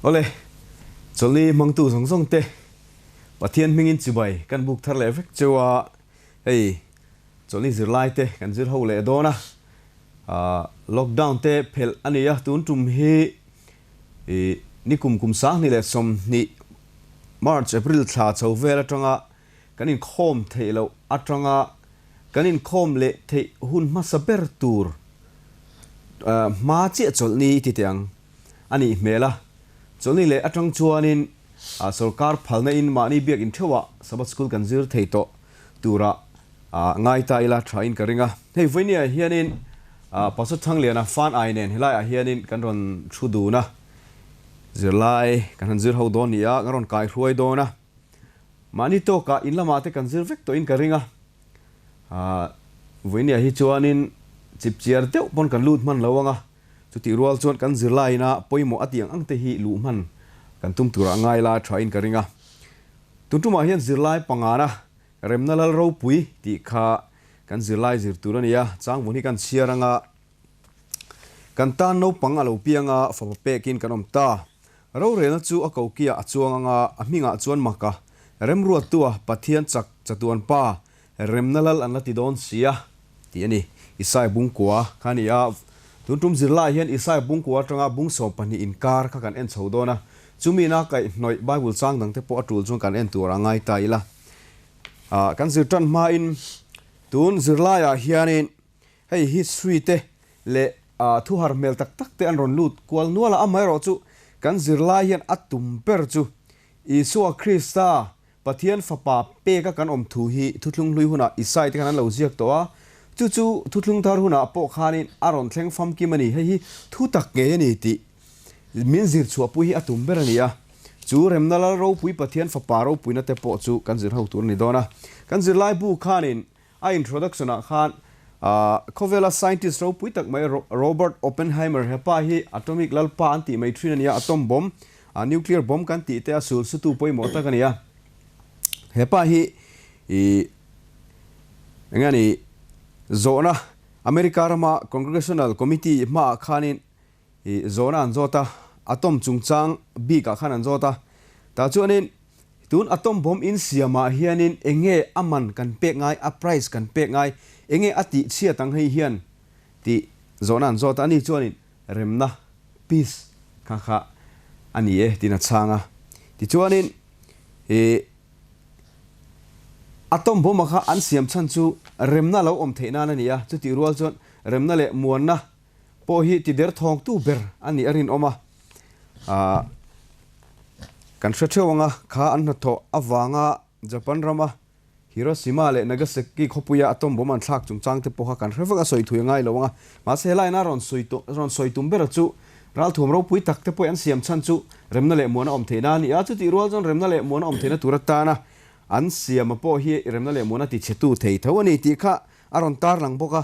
Awle, chawlhni hmangtu zawng zawng te Pathian hmingin chibai kan buk thar leh vek cheu a, hei chawlhni zirlai te kan zir ho leh dawn a, lockdown te phelh a ni a, tun tum hi ni kum kum 2020 March April thla chho vel atanga kan inkhawm theih loh atanga kan inkhawm leh theih hun hmasa ber tur hma chiah chawlhni ti teh ang a nih hmel a. Chawlhni leh atang chuanin sorkar phalna in mahni biak intheuhah Sabbath School kan zir thei tawh tura ngai ta ila tha in ka ring a. Hei vawinia hianin Pastor Thangliana fan ai nen helaiah hianin kan rawn thu dun a, zirlai kan han zir ho dawn ni a, kan rawn kaihruai dawn a. Mahni tawkah in lamah te kan zir vek tawhin ka ring a, vawinia hi chuanin chipchiar deuh pawn kan lut hman lo ang a, chutih rual chuan kan zirlaina pawimawh a tih ang ang te hi luh hman kan tum turah ngai la thain ka ring a. Tun tumah hian zirlai pangana Remna Lal Ropui tih kha kan zirlai zir tur a ni a, changvun hi kan chhiar ang a, kan tan naupang a lo piang a, fapa pekin kan awm ta. Rorelna chu a kokiah a chuang anga a hmingah chuan maka remruattua Pathian chak chatuan pa remna lal an la ti dawn sia tih a ni. Isai bungkua kha a ni a, tun tum zirlaiah hian Isai bungkua atanga bung 12 inkar kha kan en chho dawn a, chumi ina kaihhnawih Bible chang dangte pawh a tul chuan kan en tur a ngai ta ila. Kan zir tan hmain tun zirlaiah hianin Hei history te leh thu har hmel tak tak te an rawn lut kual nual a, amaherawh chu kan zirlai hian a tum ber chu Isua Krista, Pathian Fapa peka kan awm thu hi thuthlung hlui hunah Isai te khan an lo ziak tawh a, chu chu thuthlung thar hunah pawh khanin a rawn thleng famkim a ni. Hei hi thu tak ngei a ni tih min zir chhuahpui hi a tum ber a ni a, chu remna lal ropui Pathian Fapa ropuina te pawh chu kan zir ho tur a ni dawn a. Kan zirlai bu khanin A introduction ah khan khawvela scientist ropui tak mai Robert Oppenheimer hepa hi atomic lalpa an tih mai thin a ni a, atom bomb, nuclear bomb kan tih te a sul sutu pawimawh tak a ni a. Hepa hi ih eng nge ni zawhna America rama Congressional Committee hmaah khanin ih zawhna an zawt a, atom chungchang bikah khan an zawt a. Tah chuanin Tun atom bomb in siamah hianin enge a man kan pek ngai, a price kan pek ngai, enge a tih chhiat ang hei hian tih zawhna an zawt a, ani chuanin remna, peace, kha kha a ni e tiin a chhang a. Tichuanin ih atom bomb a kha an siam chhan chu remna lo awm theih nan a ni a, chutih rual chuan remna leh muanna pawh hi ti der thawngtu ber a nih a rinawm a, aah kan hre theuh ang a, kha an hnathawh avanga Japan rama Hiroshima leh Nagasaki khawpuia atom bomb an thlak chungchang te pawh kha kan hre vek a, sawi thui a ngai lo ang a, mahse helai ina rawn sawi tawh rawn sawi tum ber chu ralthuam ropui tak te pawh an siam chhan chu remna leh muana awm theihna a ni a, chutih rual chuan remna leh muana awm theihna tur atana an siama pawh hi remna leh muana tichhetu thei tho a ni tih kha a rawn tarlang bawk a,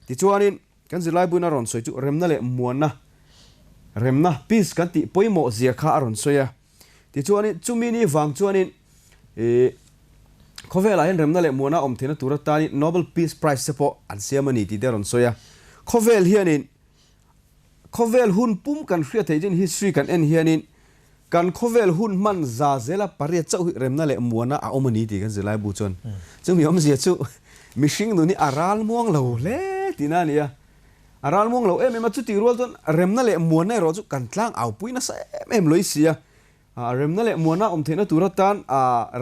tichuanin. Kan zirlai buin a rawn sawi chu remna leh muanna, remna, peace, kan tih pawimawh zia kha a rawn sawi a. Tichuanin chumi ni vang chuanin ih khawvelah hian remna leh muanna awm theihna tur atanin Nobel Peace Prize te pawh an siam a ni tih te a rawn sawi a. Khawvel hianin khawvel hun pum kan hriat theih chin history kan en hianin kan khawvel hun hman za zela pariat chauh hi remna leh muanna a awm a ni tih kan zirlai bu chuan chumi awmzia chu mihring nun hi a ral muang lo hle tihna a ni a, a ral muang lo em em a, chutih rual chuan remna leh muanna erawh chu kan tlang au pui nasa em em lawih si a, remna leh muanna awm theihna tur atan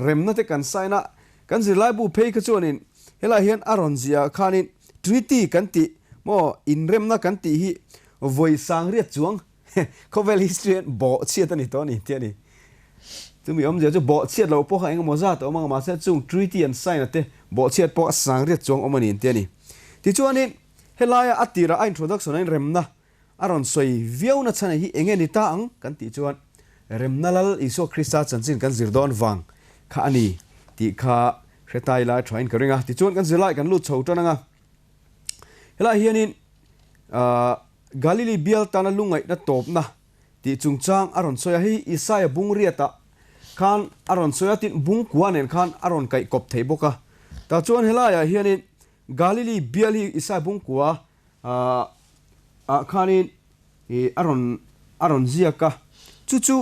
remna te kan sign a, kan zirlai bu phei kha chuanin helaiah hian a rawn ziah khanin treaty kan tih maw inremna kan tih hi vawi sangriat chuang Khawvel history hian bawh chhiat a ni tawh a ni tih a ni. Chumi awmzia chu bawh chhiat loh pawh kha eng emaw zat a awm ang a, mahse chung treaty an sign a te bawh chhiat pawh a sang riat chuang awm a ni tih a ni. Tichuanin helaia a tirah a introduction a inremna a rawn sawi viau na chhan hi eng nge ni ta ang kan tih chuan remna Lal Isua Krista chanchin kan zir dawn vang kha a ni tih kha hre ta ila a thain ka ring a. Tichuan kan zirlai kan lut chho tan ang a, helaiah hianin ahh Galili bial tana lungaihna tawpna tih chungchang a rawn sawi a, hei Isaia bung riatah khan a rawn sawi a, tin bung kua nen khan a rawn kaih kawp thei bawk a. Tah chuan helaiah hianin Galili bial hi Isaia bung kua ah khanin a rawn a rawn ziak a, chu chu.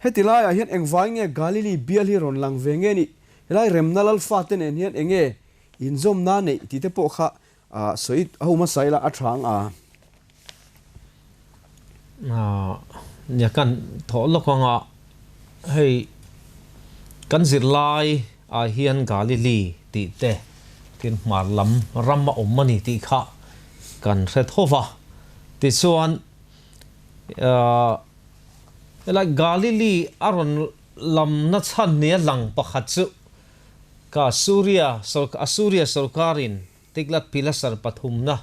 Heti laiah hian engvai nge Galili bial hi rawn lang ve nge nih? Helai remna lal fate nen hian enge inzawmna neih tih te pawh kha sawi ho hmasa ila a tha ang a. Nia kan thawh lawk anga hei kan zirlai ah hian Galili tih te tin hmar lam ram a awm a ni tih kha kan hre tho va. Tichuan Helai Galili a rawn lamna chhan nia lang pakhat chu ka Suria Assuria sorkarin Tiglath-Pileser pathumna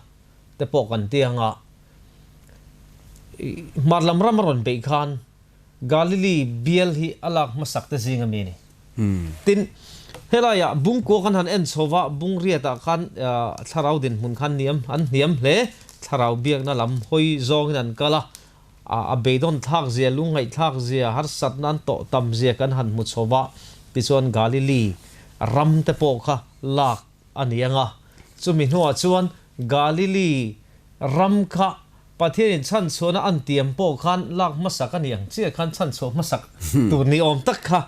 te pawh kan ti ang a, hmar lam ram a rawn beih khan Galili bial hi a lak hmasak te zing a mi a ni. Tin, helaiah Bungkua kan han en chho va, Bungriatah khan thlarau dinhmun khan hniam an hniam hle, thlarau biakna lam hawi zawngin an kal a, A beidawn thlak zia, lungngaih thlak zia, harsatna an tawh tam zia kan han hmu chho va, tichuan Galili ram te pawh kha lak a ni ang a. Chumi hnuah chuan Galili ram kha Pathianin chhanchhuahna an tiam pawh khan lak hmasak a ni ang chiah khan chhanchhuah hmasak tur ni awm tak kha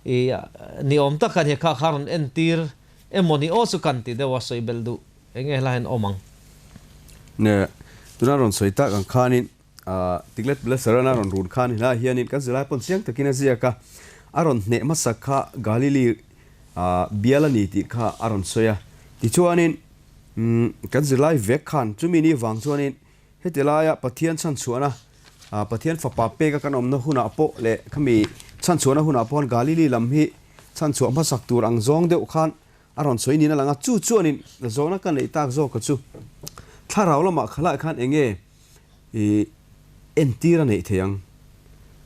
i ni awm tak a ni kha kha rawn entir emaw ni aw chu kan ti deuh a sawi belh duh. Enge helai hian awm ang? Ne, tuna rawn sawi tak ang khanin Tiglath-Pileser-an a rawn run khan helai hianin kan zirlai pawn chiang takin a ziak a, a rawn hneh hmasak kha Galili bial a ni tih kha a rawn sawi a. Tichuanin kan zirlai vek khan chumi ni vang chuanin heti laia Pathian chhanchhuahna, Pathian fapa peka kan awmna hunah pawh leh khami chhanchhuahna hunah pawh Galili lam hi chhanchhuah hmasak tur ang zawng deuh khan A rawn sawi niin a lang a, chu chuanin zawhna ka neih tak zawk chu thlarau lamah khalai khan enge i entir a neih thei ang?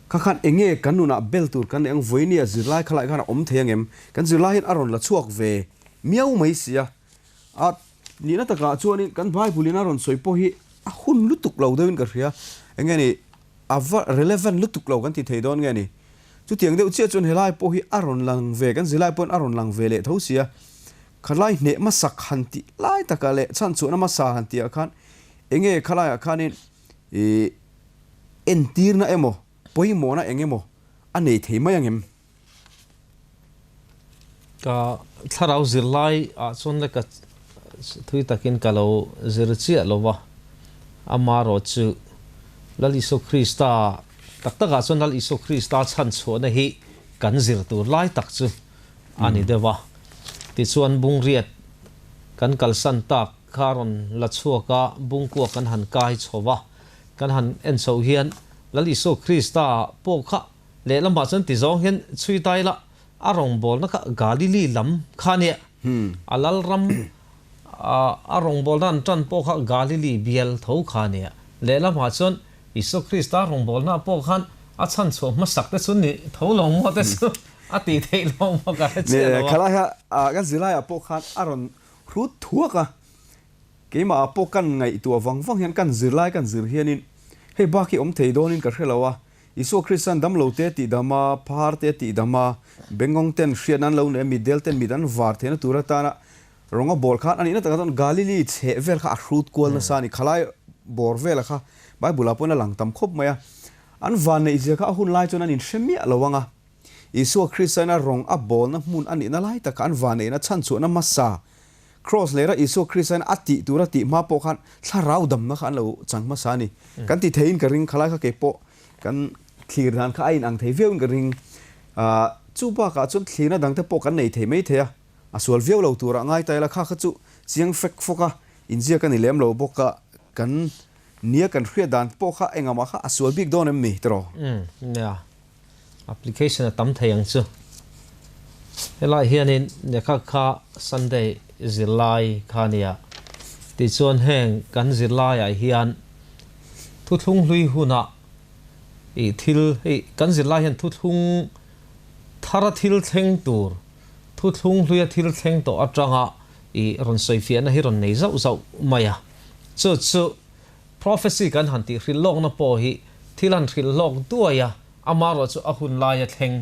Kha khan enge kan nunah bel tur kan neih ang? Vawinia zirlai khalai khan a awm thei ang em? Kan zirlai hian a rawn la chhuak ve miau mai si a, a nihna takah chuanin kan Bible in a rawn sawi pawh hi a hun lutuk lo deuhin ka hria, enge ni A va relevant lutuk lo kan ti thei dawn nge ni? Chutiang deuh chiah chuan helai pawh hi a rawn lang ve, kan zirlai pawhin a rawn lang ve leh tho sia. Khalai hneh hmasak han tih lai takah leh chhanchhuahna hmasa han tihah khan enge khalaiah khanin ih entirna emaw pawimawhna eng emaw a nei thei mai ang em? Ka thlarau zirlai ah chuan le ka thui takin ka lo zir chiah lo va, amarawh chu Lal Isua Krista tak takah chuan Lal Isua Krista chhanchhuahna hi kan zir tur lai tak chu a ni deuh a. Tichuan Bungriat kan kalsan tak kha rawn la chhuak a, Bungkua kan han kai chho va, kan han en chhoh hian Lal Isua Krista pawh kha Lehlamah chuan ti zawng hian chhui ta ila, a rawngbawlna kha Galili lam kha a nia. A lalram a rawngbawlna an tan pawh kha Galili bial tho kha a nia. Lehlamah chuan Isua Krista rawngbawlna pawh khan a chhanchhuah hmasak te chu ni tho lo maw te chu a tih theih lo maw ka hre chiah lo a. Khalai kha kan zirlaiah pawh khan a rawn hrut thuak a, keimahah pawh kan ngaihtuah vang vang hian kan zirlai kan zir hianin hei bak hi awm thei dawnin ka hre lo a, Isua Krista'n damlote a tihdam a, pharte a tihdam a, bengawngten hriatna an lo nei a, mitdelten mit an var theihna tur atana rawng a bawl khan a nihna takah chuan Galili chheh vel kha a hrut kual nasa a ni. Khalai bawr vela kha Bible-ah pawhin a lang tam khawp mai a. An vanneihzia kha a hun lai chuan an inhre miah lo ang a. Isua Krista'n a rawng a bawlna hmun a nihna lai takah an vanneihna chhanchhuahna hmasa Kraws lera Isua Krista'n a tih tur a tih hma pawh khan thlarau damna kha an lo chang hmasa a ni. Kan ti theiin ka ring, khalai kha kei pawh kan thlir dan kha a inang thei viauin ka ring. Chu bakah chuan thlirna dangte pawh kan nei thei mai thei a, a sual viau lo turah ngai ta ila kha kha chu chiang fek fawk a, inziak a ni lem lo bawk a, kan nia kan hriat dan pawh kha engahmah kha a sual bik dawn em ni tiraw? Nia. Application a tam thei ang chu. Helai hianin lehkha kha Sunday zirlai kha a nia. Tichuan heng kan zirlaiah hian thuthlung hlui hunah ih thil hei kan zirlai hian thuthlung thara thil thleng tur thuthlung hluia thil thleng tawh atanga ih rawn sawifiahna hi rawn nei zauh zauh mai a. Chu chu Prophecy kan han tih hrilhlawkna pawh hi thil han hrilhlawk duai a, amarawh chu a hun laia thleng.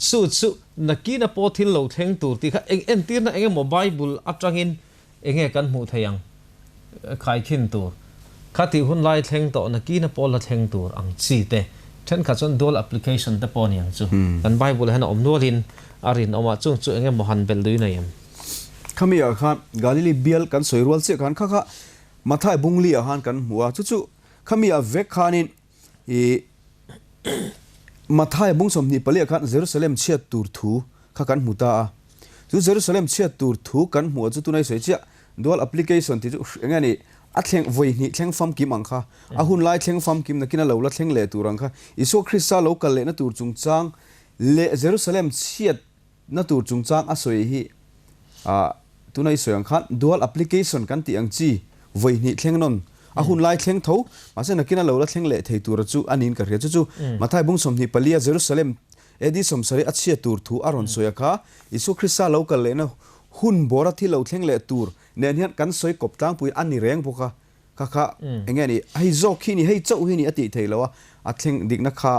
Chu chu nakina pawh thil lo thleng tur tih kha eng entirna eng emaw Bible atangin enge kan hmuh thei ang khaikhin tur. Kha tih hun lai thleng tawh nakina pawh la thleng tur ang chi te. Thenkhat chuan dual application te pawh a ni ang chu. Kan Bible ah hian a awm nualin a rinawm a, chung chu eng emaw han belh duhin a em? Khami ah khan Galili bial kan sawi rual chiah khan kha kha Mathai Bungli ah khan kan hmu a, chu chu khami ah vek khanin I Mathai bung 24 ah khan Jerusalem chhiat tur thu kha kan hmu ta a. Chu Jerusalem chhiat tur thu kan hmuh chu tunai sawi chiah dual application tih chu eng nge ni a thleng vawi hnih thleng famkim ang kha a hun lai thleng famkim nakin a lo la thleng leh tur ang kha Isua Krista lo kal lehna tur chungchang leh Jerusalem chhiat Na tur chungchang a sawi hi ah tuna i sawi ang khan dual application kan tih ang chi vawi hnih thleng nawn a hun lai thleng tho mahse nakina lo la thleng leh thei tura chu a niin ka hria chu chu Mathai bung 24 a Jerusalem AD 70 a chhia tur thu a rawn sawi a kha Isua Krista lo kal lehna hun bawra thil lo thleng leh tur nen hian kan sawi kawp tlangpui a ni reng bawk a. Kha kha eng nge ni, hei zawk hi ni, hei chauh hi ni a tih theih loh a, a thleng dikna kha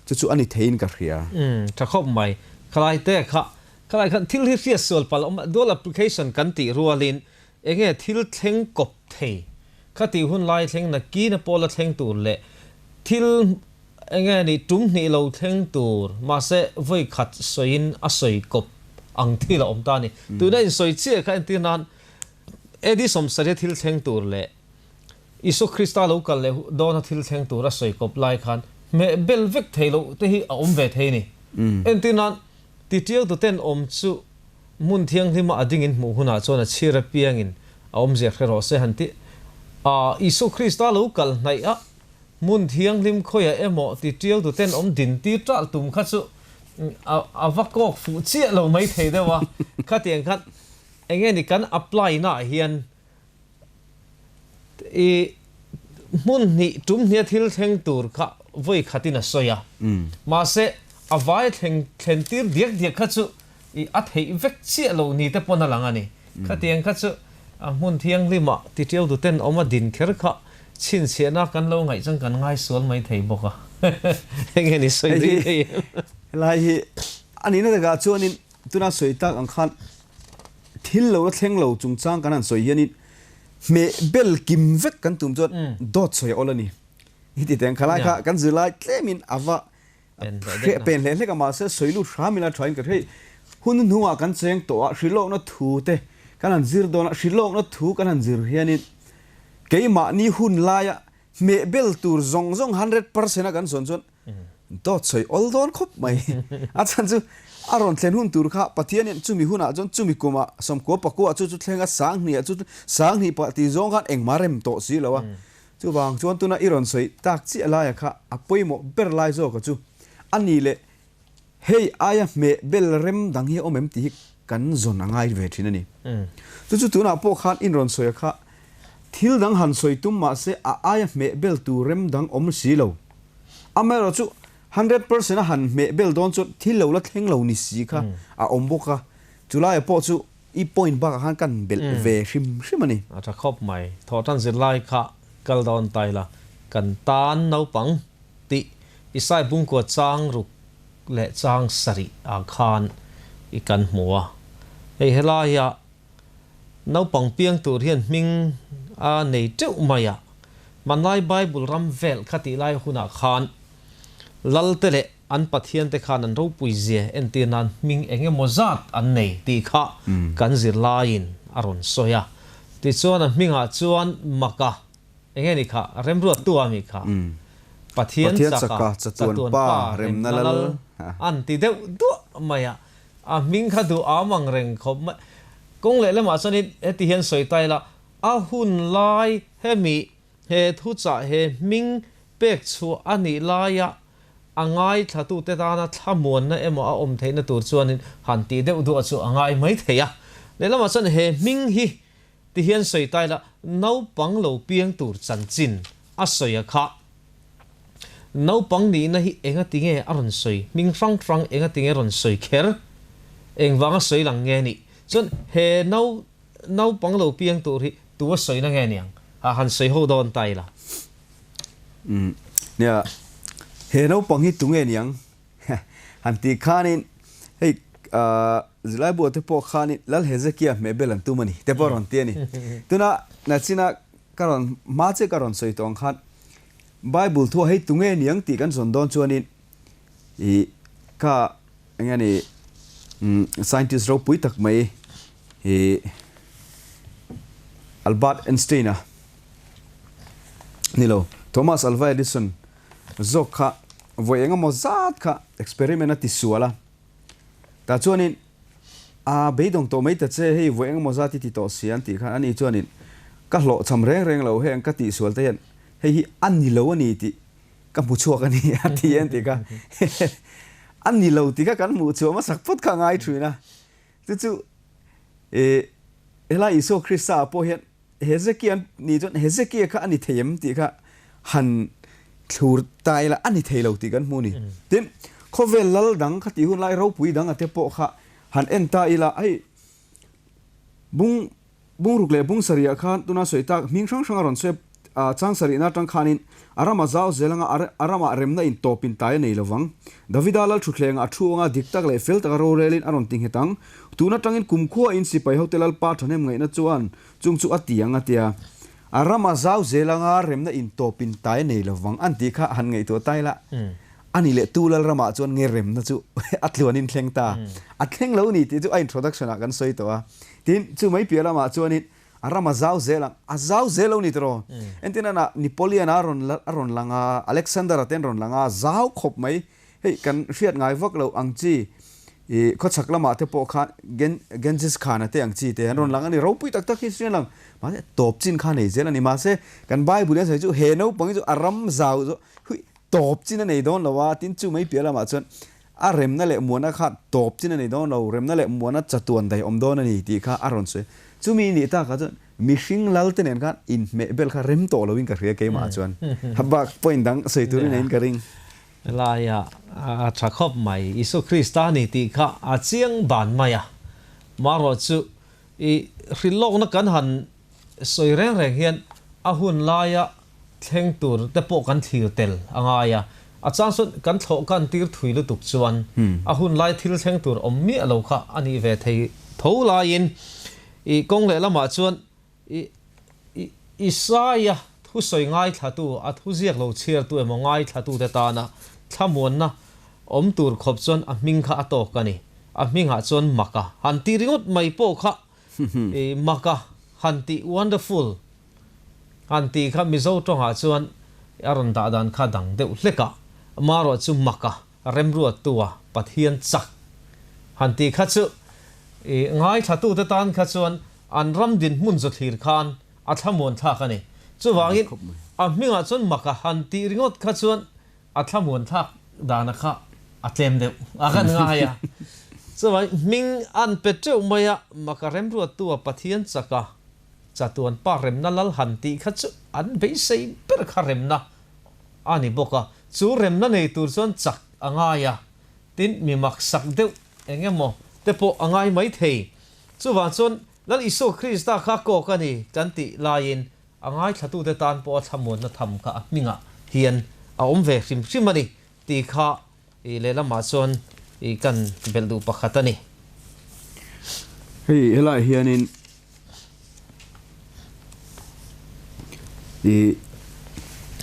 chu chu a ni theiin ka hria. Umm, tha khawp mai. Khalai te kha, khalai khan thil hi hriat sual palh awm a, dual application kan tih rualin eng nge thil thleng kawp thei, kha tih hun lai thleng nakina pawla thleng tur leh thil eng nge ni tum hnih lo thleng tur, mahse vawi khat sawiin a sawi kawp ang thil a awm ta a ni. Tuna insawi chiah kha entir nan AD 70 thil thleng tur leh Isua Krista lo kal leh dawna thil thleng tur a sawi kawp lai khan hmeh bel vek thei loh te hi a awm ve thei a ni. Entir nan, titialtuten awm chu hmun thianghlima a dingin hmuh hunah chuan a chhir apiangin a awmzia hre rawh se han ti a. Isua Krista lo kal hnaih a hmun thianghlim khawiah emaw titialtuten awm din tir ṭalh tum kha chu a va kawk fuh chiah lo mai thei deuh a. Khatiang khan Enge ni kan apply na ah hian i hmun hnih tum hnia thil thleng tur kha vawi khatin a sawi a, mahse a vai thleng thlen tir diak diak kha chu i a theih vek chiah lo ni te pawn a lang a ni. Khatiang kha chu a hmun thianghlimah titiau duten awm a din kher kha chhinchhiahna kan lo ngaih chuan kan ngai sual mai thei bawk a. Enge ni sawi dui thei em? Helai hi a nihna takah chuanin tuna sawi tak ang khan Thil lo la thleng lo chungchang kan han sawi hianin hmeh bel kim vek kan tum chuan dawt sawi a awl a ni. I ti teng khalai kha kan zirlai tlemin a va hreh pen hleh hlek a mahse sawi lut hram ila thain ka hre. Hun hnuhnungah kan cheng tawh a hrilhlawkna thu te kan han zir dawn a, hrilhlawkna thu kan han zir hianin keimahni hun laia hmeh bel tur zawng zawng 100% a kan sawn chuan Dawt sawi awl dawn khawp mai. A chhan chu a rawn thlen hun tur kha Pathianin chumi hunah chuan chumi kumah sawmkua pakua chu chu thleng a sanghnih ah chu sanghnih pah tih zawng khan engmah rem tawh si lo a. Chuvang chuan tuna i rawn sawi tak chiah laia kha a pawimawh ber lai zawka chu a ni leh hei aia hmeh bel rem dang hi a awm em tih hi kan zawn a ngai ve thin a ni. Chu chu tunah pawh khan in rawn sawi a kha thil dang han sawi tum mahse a aia hmeh bel tur rem dang awm si lo. Amaherawh chu 100% a han hmeh bel dawn chuan thil lo la thleng lo ni si kha a awm bawk a, chulaiah pawh chu i point bakah khan kan belh ve hrim hrim a ni. A tha khawp mai. Thawhtan zirlai kha kal dawn ta ila kan tan naupang tih Isai Bungkua chang ruk leh chang sarih ah khan i kan hmu a. Hei helaia Naupang piang tur hian hming a nei teuh mai a, hmanlai Bible ram vel kha tih lai hunah khan Lalte leh an Pathiante khan an ropui zia entir nan hming eng emaw zat an nei tih kha kan zirlaiin a rawn sawi a. Tichuan a hmingah chuan Maka eng nge ni kha remruattu a mi kha Pathian chaka chatuan pa remna lal an ti deuh duah mai a. A hming kha duh am ang reng khawp mai. Kawng leh lamah chuanin heti hian sawi ta ila, a hun lai hemi he thuchah he hming pek chhuah a nih laia a ngaithlatute tana thlamuanna emaw a awm theihna tur chuanin han tih deuh duah chu a ngai mai thei a. Lehlamah chuan he hming hi ti hian sawi ta ila, naupang lo piang tur chanchin a sawi a kha. Naupang nihna hi engati nge a rawn sawi? Hming hrang hrang engati nge a rawn sawi kher? Engvanga sawi lang nge nih? Chuan he nau naupang lo piang tur hi tu a sawina nge niang? Ha han sawi ho dawn ta ila. Umm nia, he naupang hi tu nge niang? Han tih khanin hei zilai buah te pawh khanin Lal Hezekia hmehbel an tum a ni te pawh a rawn ti a ni. Tuna nachina ka rawn hma che ka rawn sawi tawh ang khan. Bible thua hei tunge niang tih kan zawn dawn chuanin ih kha eng nge ni umm scientist ropui tak mai ih Albert Einstein-a ni lo Thomas Alva Edison zawk kha vawi eng emaw zat kha experiment a ti sual a, tah chuanin a beidawng tawh mai ta che hei vawi eng emaw zat i ti tawh si an tih khan ani chuanin ka hlawhchham reng reng lo heng ka tihsual te hian hei hi a ni lo a ni tih ka hmu chhuak a ni a ti an tih kha a ni lo tih kha kan hmuh chhuah hmasak phawt kha a ngai thin a, chu chu ih helai Isua Krista ah pawh hian Hezekia an nih chuan Hezekia kha a ni thei em tih kha han thlur ta ila a ni thei lo tih kan hmu a ni. Tin, khawvel lal dang kha tih hun lai ropui dang a te pawh kha han en ta ila hei bung bungruk leh bung sarihah khan tuna sawi tak hming hrang hrang a rawn sawi a, chang sarihna atang khanin a rama zau zel anga a ramah remna in tawp in tai a nei lovang. Davida lal thutthlengah a thu anga dik tak leh fel taka rorelin a rawn ti nghet ang. Tun atangin kumkhua in sipai hote Lalpa thahnem ngaihna chuan chung chu a ti ang a tia. A rama zau zel anga remna in tawp in tai a nei lovang an tih kha han ngaihtuah ta ila. A ni leh tu Lalramah chuan nge remna chu a tluanin thleng ta. A thleng lo ni tih chu a introduction ah kan sawi tawh a. Tin, chu mai piah lamah chuanin a ram a zau zel ang, a zau zel lo ni tiraw? Entirna ah Napoleon a rawn a rawn lang a, Alexander a te an rawn lang a, zau khawp mai. Hei kan hriat ngai vak lo ang chi ih khawchhak lamah te pawh khan Gen Genghis Khan a te ang chi te an rawn lang a ni, ropui tak tak hi hriat lang. Mahse tawp chin kha nei zel a ni. Mahse kan Bible hian sawi chu he naupang hi chu a ram zau zawh hui tawp chin a nei dawn lo a, tin chu mai piah lamah chuan a remna leh muana kha tawp chin a nei dawn lo, remna leh muana chatuan daih awm dawn a ni tih kha a rawn sawi. Chumi nih takah chuan mihring lal te nen khan inhmeh bel kha rem tawh loin ka hria keimah chuan. Bak point dang sawi turin a in ka ring. Helaia a tha khawp mai, Isua Krista a ni tih kha a chiang ban mai a. Marawh chu i hrilhlawkna kan han sawi reng reng hian a hun laia thleng tur te pawh kan thlir tel a ngai a, a chang chuan kan thlawh kan tir thui lutuk chuan a hun lai thil thleng tur awm miah lo kha a nih ve thei tho laiin i kawng leh lamah chuan i i Isaia thusawi ngaithlatu a thuziak lo chhiartu emaw ngaithlatu te tana thlamuanna awm tur khawp chuan a hming kha a tawk a ni. A hmingah chuan Maka han ti ringawt mai pawh kha i Maka han tih wonderful Han tih kha Mizo tawngah chuan a rawn dah dan kha dang deuh hlek a, amaherawh chu maka remruattua Pathian chak han tih kha chu i ngaithlatute tan kha chuan an ram dinhmun zu thlir khan a thlamuan thlak a ni. Chuvangin a hmingah chuan maka han tih ringawt kha chuan a thlamuan thlak dana kha a tlem deuh a kan ngai a. Chuvangin hming an pe teuh mai a, maka remruattua Pathian chaka Chatuan pa remna lal han tih kha chu an beisei ber kha remna a ni bawk a, chu remna nei tur chuan chak a ngai a, tin mi maksak deuh eng emaw te pawh a ngai mai thei. Chuvang chuan Lal Isua Krista kha kawk a ni kan tih laiin a ngaithlatute tan pawh a thlamuanna tham kha a hmingah hian a awm ve hrim hrim a ni tih kha I lehlamah chuan i kan belh duh pakhat a ni. Hei helaiah hianin i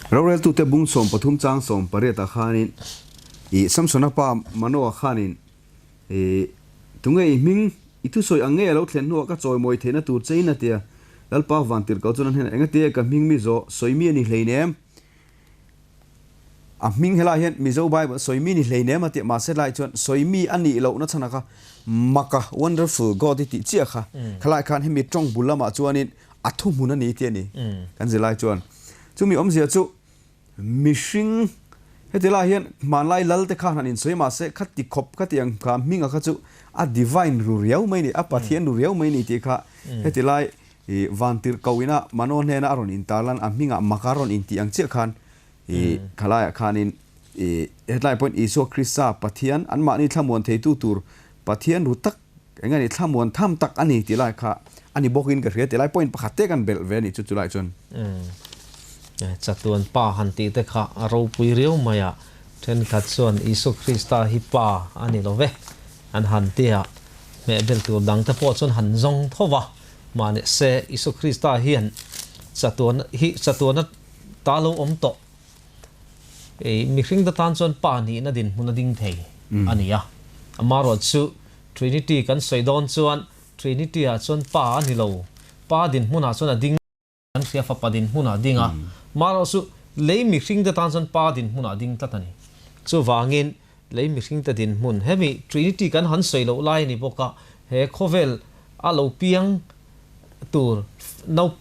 roreltute bung 13 chang 18 ah khanin i Samsona pa Manoa khanin i tunge i hming i thusawi ang nge a lo thlen hnuah ka chawimawi theihna tur che in a tia Lalpa vantirhkoh chuan a hnenah engatia ka hming mi zawh sawi mi a ni hleinem A hming helaiah hian Mizo Bible sawi mi ni hleinem a tih mahse helaiah chuan sawi mi a nih lohna chhan a kha maka, wonderful, God i tih chiah kha khalaiah khan hemi tawng bul lamah chuanin a thuhmun a ni tih a ni kan zirlai chuan. Chumi awmzia chu mihring heti laiah hian hmanlai lal te khan han insawi mahse khati khawp khati ang kha hminga kha chu a divine ru riau mai a ni, a Pathian ru riau mai a ni tih kha heti lai I vantirh ko ina Mano hnena a rawn intarlan a hmingah maka rawn intih ang chiah khan i khalaiah khanin i hetlai pawhin Isua Krista Pathian anmahni thlamuan theitu tur Pathian ru tak eng nge ni thlamuan tham tak a ni tih lai kha a ni bawkin ka hria tih lai point pakhat te kan belh ve a nih chu chulai chuan. Chatuan Pa han tih te kha a ropui riau mai a, thenkhat chuan Isua Krista hi Pa a ni lo ve an han ti a, hmehbel tur dang te pawh chuan han zawng tho va. Mahni se Isua Krista hian chatuan hi chatuana ta lo awm tawh. Mihringte tan chuan Pa nihna dinhmun a ding thei a ni a. Amaherawhchu, Trinity kan sawi dawn chuan Trinity-ah chuan Pa a ni lo. Pa dinhmunah chuan a ding kan hria, Fapa dinhmunah a ding a. Amaherawhchu, lei mihringte tan chuan Pa dinhmunah a ding tlat a ni. Chuvangin, lei mihringte dinhmun, hemi Trinity kan han sawi loh lai a ni bawk a, he khawvel a lo piang tur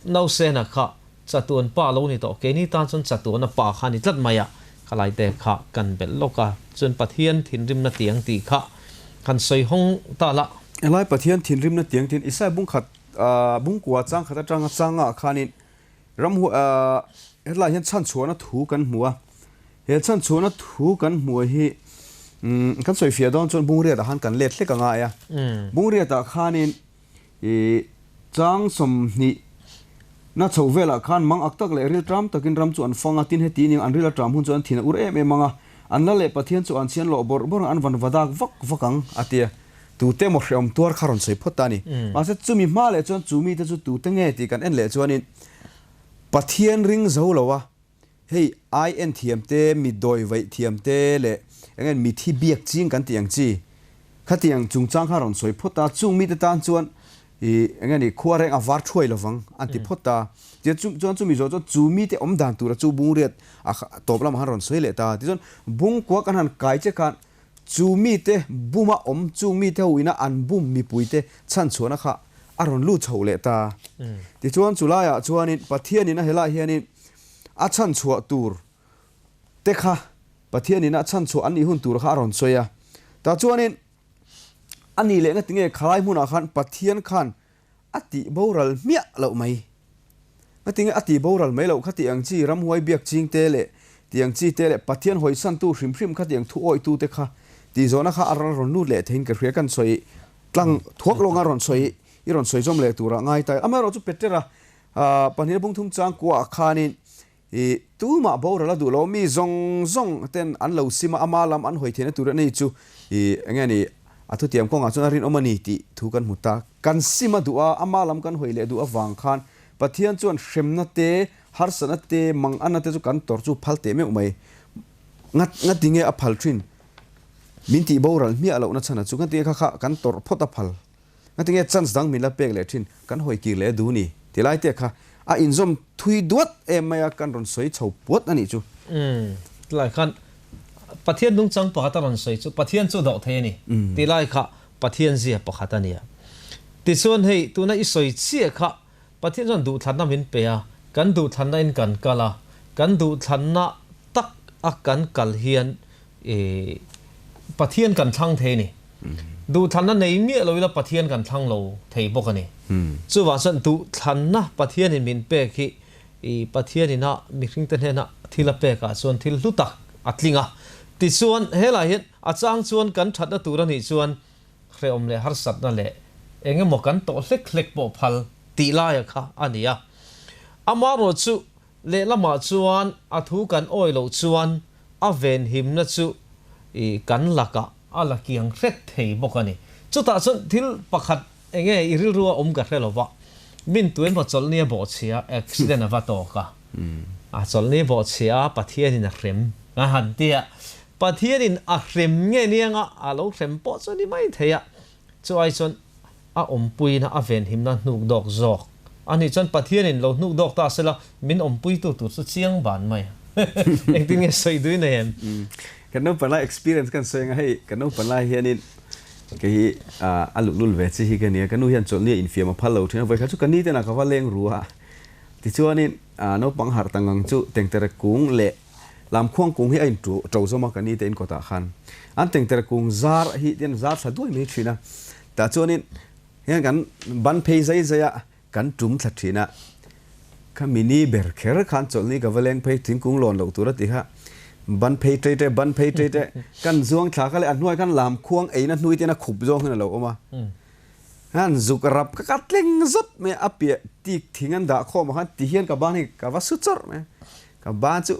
nausena kha Chatuan pa lo ni tawh, keini tan chuan chatuana pa kha a ni tlat mai a, khalaite kha kan belh lawk a, chuan Pathian thinrimna tiang tih kha han sawi hawng ta la. Helai Pathian thinrimna tiang tiin Isaiah bungkhat bungkua changkhat atanga changa ah khanin ramhuai hetlai hian chhanchhuahna thu kan hmu a, he chhanchhuahna thu kan hmuh hi kan sawi fiah dawn chuan Bungriatah khan kan let hlek a ngai a, Bungriatah khanin I chang 20 na chho velah khan mang ak tak leh ril tram takin ram chu an fang a, tin heti ning an ril a tram hun chuan an thin a ur em em ang a, an la leh Pathian chu an chhian lawh bawrh bawrh ang, an van va dak vak vak ang, a ti a. Tute emaw hrehawm tuar kha rawn sawi phawt ta a ni. Mahse chumi hma leh chuan chu mite chu tute nge tih kan en leh chuanin Pathian ring zo lo a, Hei ai en thiam te, mi dawi vaih thiam te leh eng nge mi thi biak ching kan tih ang chi khatiang chungchang kha rawn sawi phawt a, chung mite tan chuan ih eng nge ni khua reng a var thuai lovang an ti phawt a, tichuan chu chuan chumi zawh chuan chu mite awm dan tura chu bungriat a tawp lamah khan rawn sawi leh ta, tichuan bungkua kan han kai che khan Chu mite buma awm chung mite ho ina an bum mipuite chhanchhuahna kha a rawn lut chhoh leh ta. Tichuan chu laiah chuanin Pathianin a helaiah hianin a chhanchhuah tur te kha Pathianin a chhanchhuah an nih hun tur kha a rawn sawi a. Tah chuanin a nih leh ngatinge khalai hmunah khan Pathian khan A tih boral hmiah loh mai. Ngatinge a tih boral mai loh kha tih ang chi ramhuai biak ching te leh tih ang chi te leh Pathian hawisantu hrim hrim kha tih ang thu awitu te kha tih zawhna kha a rawn lut leh theiin ka hria kan sawi tlang thuak lawnga rawn sawi i rawn sawi zawm leh turah ngai ta. Amaherawhchu Petera pahnihna bungthum chang kuaah khanin I tumah boral a duh lo, mi zawng zawng ten an lo sim a, ama lam an hawi theihna tur a ni chu i enge ni a thutiam kawngah chuan a rinawm a ni tih thu kan hmu ta. Kan sim a duh a, ama lam kan hawi leh duh avang khan Pathian chuan hremna te, harsatna te, manganna te chu kan tawrh chu phal teh meuh mai. Ngat ngatinge a phal thin? Min tih boral hmiah lohna chhan a chu ngatinge kha kha kan tawrh phawt a phal? Ngatinge chance dang min la pek leh thin, kan hawi kir leh duh ni ti lai te kha a inzawm thui duat em mai a, kan rawn sawi chho puat a nih chu. Umm, ti lai khan Pathian nungchang pakhat a rawn sawi chu Pathian chu doh thei a ni ti lai kha Pathian zia pakhat a nia. Tichuan hei tuna i sawi chiah kha Pathian chuan duhthlanna min pe a, kan duhthlanna in kan kal a, kan duhthlanna tak a kan kal hian i Pathian kan thlang thei a ni. Duhthlanna nei miah lo ila Pathian kan thlang lo thei bawk a ni. Chuvang chuan duhthlanna Pathianin min pek hi i Pathianin a mihringte hnena thil a pekah chuan thil hlu tak a tling a. Tichuan helai hian a chang chuan kan thatna tur a nih chuan hrehawm leh harsatna leh eng emaw kan tawh hlek hlek pawh phal tih laia kha a ni a. Amaherawh chu lehlamah chuan a thu kan awi loh chuan a venhimna chu i kan lakah a la kiang hret thei bawk a ni. Chutah chuan thil pakhat eng nge i rilru a awm ka hre lo va, min tu emaw chawlhni a bawhchhia accident a va tawk a, a chawlhni bawhchhia a Pathianin a hrem a han ti a, Pathianin a hrem nge nianga a lo hrem pawh chu a ni mai thei a, chu ai chuan a awmpuina a venhimna hnuk dawk zawk a nih chuan Pathianin lo hnuk dawk ta sela min awmpuitu tur chu chiang ban mai a. Engtin nge sawi dui nei em? Kan naupan lai experience kan sawi anga hei kan naupan lai hianin kei hi a luhlul ve chi hi ka nia, ka nu hian chawlhni a infiam a phal lo thin a, vawikhat chu ka ni ten ah ka va leng ru a, tichuanin naupang harh ta ngang chu tengtere kung leh Lamkhuang kung hi a in ṭo zawm a, ka ni te in kawtah khan an tengtere kung zar hi tian zar thla duai mai thin a, tah chuanin hian kan ban phei zai zai a, kan tum thla thin a, ka mini ber kher khan chawlhni ka va leng phei thingkung lawn loh tur a ti kha, ban phei ṭei ṭei, ban phei ṭei ṭei, kan zuang thla kha leh a hnuai khan lamkhuang eina hnui te hian a khup zawng hian a lo awm a, hian zuk rap kha ka tleng zawt mai a, a piah tik thing an dah khawm ah khan ti hian ka ban hi ka va su chawrh mai a. Ka ban chu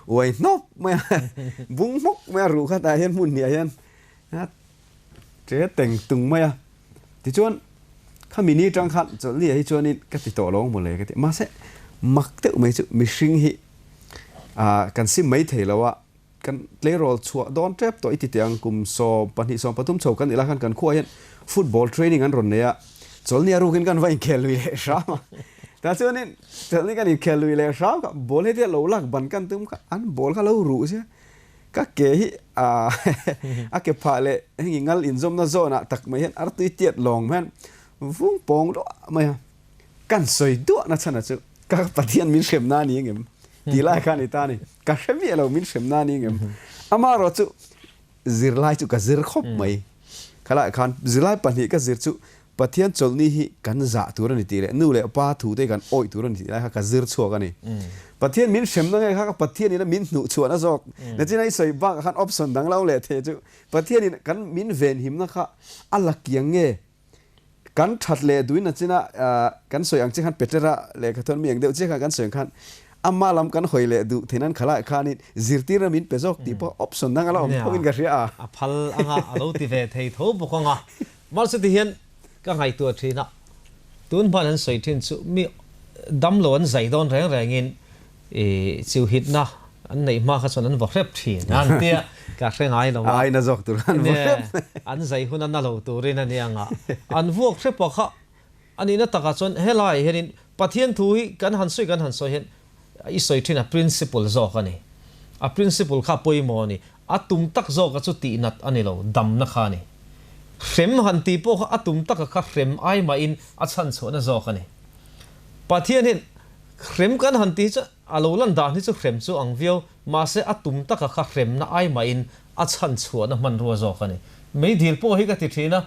uai hnawp mai a, bung hmawk mai a ruh kha tah hian hmun hniah hian a che teng tung mai a. Tichuan khami ni atang khan chawlhni ah hi chuanin ka ti tawh lo ang mawle ka ti. Mahse mak deuh mai chu mihring hi Kan sim mai thei lo a, kan tleirawl chhuah dawn tep tawh i ti teh ang, kum 12 13 chho kan nih lai khan kan khuaah hian football training an rawn nei a, chawlhni a rukin kan va inkhel lui leh hram a, tah chuanin chawlhni kan inkhel lui leh hram kha ball hetia lo lak ban kan tum kha an ball kha lo ruh sia, ka ke hi a ke phah leh heng i ngal inzawmna zawnah tak mai hian artui tiat lawng mai hian vung pawng duah mai a. Kan sawi duah na chhan a chu ka Pathian min hrem na ni engem tih lai kha a ni ta a ni. Ka hre miah lo min hrem na ni engem. Amaherawh chu zirlai chu ka zir khawp mai. Khalai khan zirlai pahnih ka zir chu Pathian chawlhni hi kan zah tur a ni tih leh nu leh pa thu te hi kan awih tur a ni tih lai kha ka zir chhuak a ni. Pathian min hrem na nge kha ka Pathian ina min hnuh chhuahna zawk. Nachina i sawi bakah khan option dang lo leh thei chu Pathian in kan min venhimna kha a la kiang nge Kan that leh duin a china kan sawi ang che khan Petera lehkha thawn mi ang deuh chiah khan kan sawi ang khan ama lam kan hawi leh duh theih nan khalai khanin zirtirna min pe zawk tih pawh option dang a la awm tho in ka hria a. A phal anga a lo ti ve thei tho bawk anga. Mahse ti hian ka ngaihtuah thin a, tun hman an sawi thin chu mi damlo an zai dawn reng rengin I chiuhitna an neih hma kha chuan an vaw hrep thin a an tia ka hre ngai lo a. A aina zawk tur khan vaw hrep. An zai hun a na lo turin a nia nga. An vuak hrep a kha a nihna takah chuan helaiah hianin Pathian thu hi kan han sawi kan han sawi hian i sawi thin a principle zawk a ni. A principle kha pawimawh a ni. A tum tak zawka chu tihnat a ni lo, damna kha a ni. Hrem han tih pawh kha a tum taka kha hrem ai mahin a chhanchhuahna zawk a ni. Pathian hian Hrem kan han tih chu a lo lan dan hi chu hrem chu ang viau, mahse a tum taka kha hremna ai mahin a chhan chhuahna hmanrua zawk a ni. Meidil pawh hi ka ti thin a,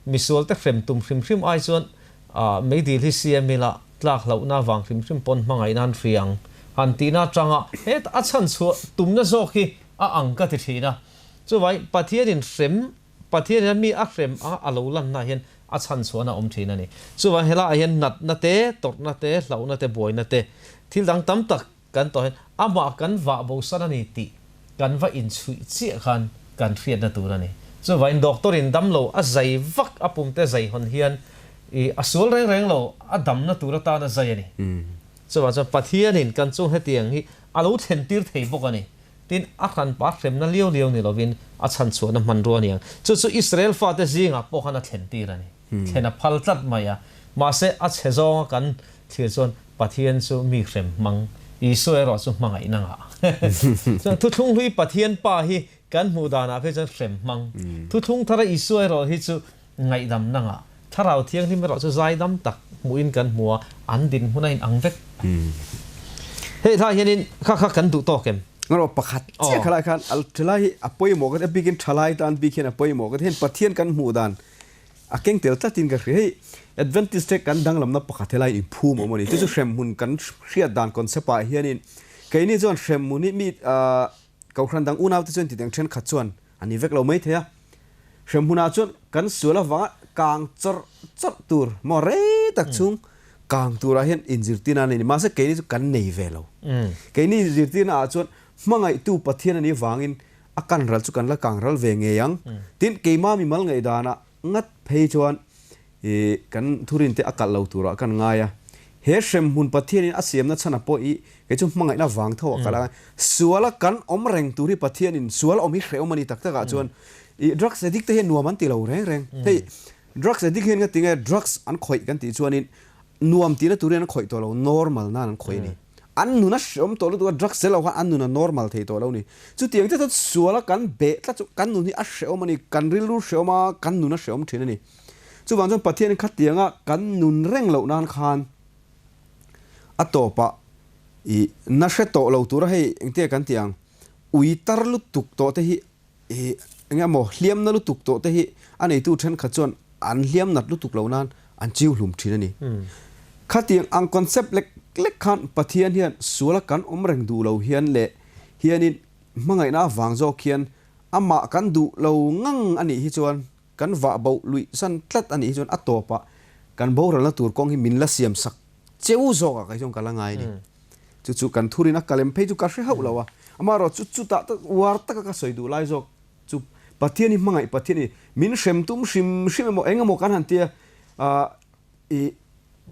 misualte hrem tum hrim hrim ai chuan meidil hi siam ila tlak hlauhna vang hrim hrim pawn hmangaihna an hria ang han tihna atanga heta a chhan chhuah tumna zawk hi a ang ka ti thin a. Chuvangin Pathianin hrem Pathian hian mi a hrem anga a lo lanna hian a chhan chhuahna a awm thin a ni. Chuvang helaiah hian natna te, tawrhna te, hlauhna te, buaina te, thil dang tam tak kan tawh hian amah kan vah bosan a ni tih kan va inchhuih chiah khan kan hriatna tur a ni. Chuvangin doctor in damlo a zai vak a pumte zai hawn hian i a sual reng reng lo a damna tur atan a zai a ni. Chuvang chuan Pathianin kan chung hetiang hi a lo thlen tir thei bawk a ni. Tin, a hranpa hremna liau liau ni lovin a chhanchhuahna hmanrua a ni ang. Chu chu Israel fate zingah pawh khan a thlentir a ni. Thlen a phal tlat mai a. Mahse, a chhe zawnga kan thlir chuan Pathian chu mi hrem hmang, Isua erawh chu hmangaihna ngah. Chuan thuthlung hlui Pathian Pa hi kan hmuh danah phei chuan hrem hmang. Thuthlung thara Isua erawh hi chu Ngaihdamna ngah Thlarau Thianghlim erawh chu zaidam tak hmuhin kan hmu a, an dinhmun a inang vek. Hei thlai hianin kha kha kan duh tawk em? Erawh pakhat chiah kha lai khan a thalai hi a pawimawh ka ti, a bikin thalai tan bik hian a pawimawh ka ti. Heng Pathian kan hmuh dan a keng tel tlatin ka hria. Hei Adventist te kan danglamna pakhat helai inphum awm a ni. Chu chu hremhmun kan hriat dan concept ah hianin keini chuan hremhmun hi mi Kohhran dang unaute chuan titeng thenkhat chuan a ni vek lo mai thei a. Hremhmunah chuan kan sual avanga kang chawrh chawrh tur maw rei tak chhung kang turah hian inzirtirna a nei a ni. Mahse keini chu kan nei ve lo. Keini inzirtirna ah chuan hmangaihtu Pathian a nih avangin a kan ral chu kan la kang ral ve ngei ang. Tin, keimah mimal ngaihdanah ngat phei chuan I kan thurin te a kalh lo turah kan ngai a. He hremhmun Pathianin a siamna chhan a pawh i kei chu hmangaihna vang tho a kalh a. Suala kan awm reng tur hi Pathianin sual awm hi hrehawm a ni tak takah chuan i drugs addict te hian nuam an ti lo reng reng. Hei drugs addict hian nga tinge drugs an khawih kan tih chuanin nuam tihna turin an khawih tawh lo, normal nan an khawih a ni. An nun a hrehawm tawh lutuk a, drugs zel lo khan an nun a normal thei tawh lo a ni. Chutiang te chuan suala kan beh tlat chu kan nun hi a hrehawm a ni, kan rilru hrehawm a, kan nun a hrehawm thin a ni. Chuvang chuan Pathianin khatianga kan nun reng loh nan khan a tawpah i na hre tawh lo tura hei engtia kan tih ang, ui tar lutuk tawh te hi i eng emaw hliam na lutuk tawh te hi a neitu thenkhat chuan an hliam nat lutuk loh nan an chiu hlum thin a ni. Khatiang ang concept lek lek khan Pathian hian suala kan awm reng duh lo hian leh hianin hmangaihna avang zawk hian amah kan duh lo ngang a nih hi chuan Kan vah boh luih san tlat a nih hi chuan a tawpah kan boralna tur kawng hi min la siam sak cheu zawkah kei chuan ka la ngai a ni. Chu chu kan thurin a kalem phei chu ka hre hauh lo a, amaherawh chu chutah tak uar taka ka sawi duh lai zawk chu Pathian hi hmangaih Pathian hi min hrem tum hrim hrim emaw eng emaw kan han tia i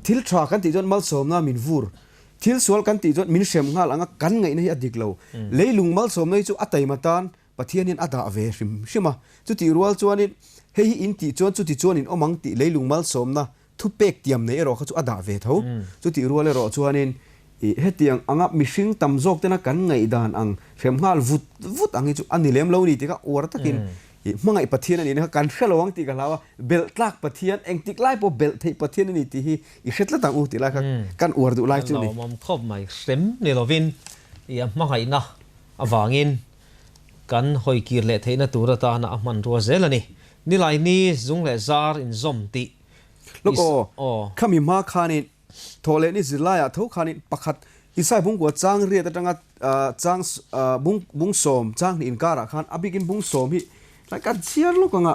thil tha kan tih chuan malsawmna min vur. Thil sual kan tih chuan min hrem nghal ang a, kan ngaihna hi a dik lo. Leilung malsawmna hi chu a taima tan Pathian hian a dah ve hrim hrim a. Chutih rual chuanin hei hi in tih chuan chuti chuan in awm ang tih leilung malsawmna thupek tiam nei erawh kha chu a dah ve tho. Chutih rual erawh chuanin ih hetiang anga mihring tam zawk tena kan ngaihdan ang hrem nghal vut vut ang hi chu a ni lem lo ni tih kha uar takin ih hmangaih Pathian a nih na kha kan hre lo ang tih ka hlau a, belh tlak Pathian engtik lai pawh belh theih Pathian a ni tih hi i hre tlat ang u tih lai kha kan uar duh lai chu a ni. Kan lawmawm khawp mai hrem ni lovin ih a hmangaihna avangin kan hawi kir leh theihna tur atana a hmanrua zel a ni. Nilaini zung leh zar inzawm tih Lawk aw, khami hma khanin thawh leh ni zirlaiah tho khanin pakhat Isai bungkua chang riat atanga chang bung bung sawm chang hnih inkarah khan a bikin bung sawm hi tlai kan chhiar lawk anga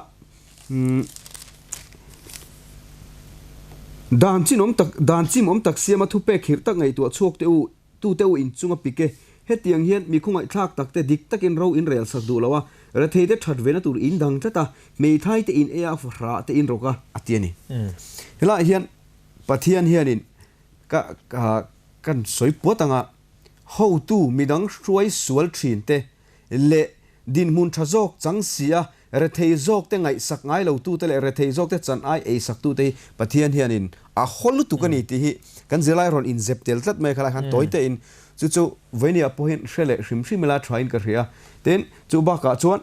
dan chin awm tak dan chim awm tak siama thupek khirh tak ngaihtuah chhuak teh u Tute u inchung a pik e. Hetiang hian mi khawngaihthlak takte dik takin ro in rel sak duh lo a, retheite that vena tur in dang tlat a, hmeithai te in ei a, fahrah te in rawk a, a ti a ni. Helaiah hian Pathian hianin ka kan sawi puat anga hotu midang hruai sual thin te leh Dinhmun tha zawk chang si a, rethei zawkte ngaihsak ngai lotute leh rethei zawkte chan ai eisaktute hi Pathian hianin a haw lutuk a ni tih hi kan zirlai rawn inzep tel tlat mai a, khalai khan tawi tein chu chu Vainia pawhin hre leh hrim hrim ila thain ka hria. Tin, chu bakah chuan